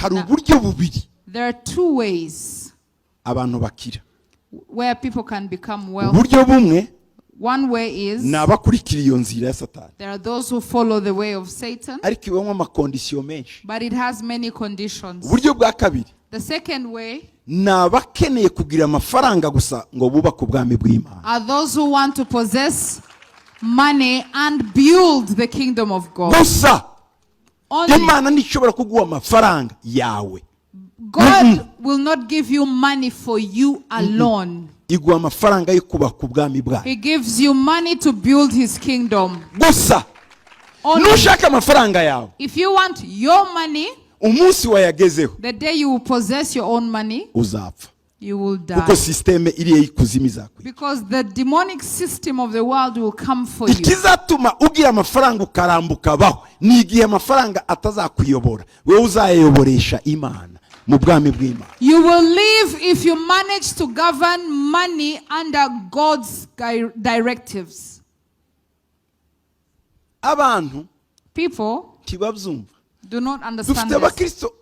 Hari uburyo bubiri There are two ways abantu bakira. Where people can become wealthy. Uburyo bumwe One way is ni abakurikira iyo nzira ya Satani, there are those who follow the way of Satan, ariko ibamo ama conditions menshi. But it has many conditions. Uburyo bwa kabiri The second way ni abakeneye kugira amafaranga gusa ngo bubake ubwami bw'Imana. Are those who want to possess money and build the kingdom of God. Gusa. Only. Imana ntishobora kuguha amafaranga yawe. God will not give you money for you alone. Iguha amafaranga yo kubaka ubwami bwayo. He gives you money to build his kingdom. Gusa. Only. Nushaka amafaranga yawe, If you want your money, umunsi wayagezeho, the day you will possess your own money, uzapfa, you will die. Kuko système iriya y'ikuzimu izakwica. Because the demonic system of the world will come for you. Ikizatuma ugira amafaranga ukarambuka baho ni igihe amafaranga atazakuyobora, wowe uzayayoboresha Imana mu bwami bw'Imana. You will live if you manage to govern money under God's directives. Abantu People ntibabyumva. Do not understand Dufite this. abakristo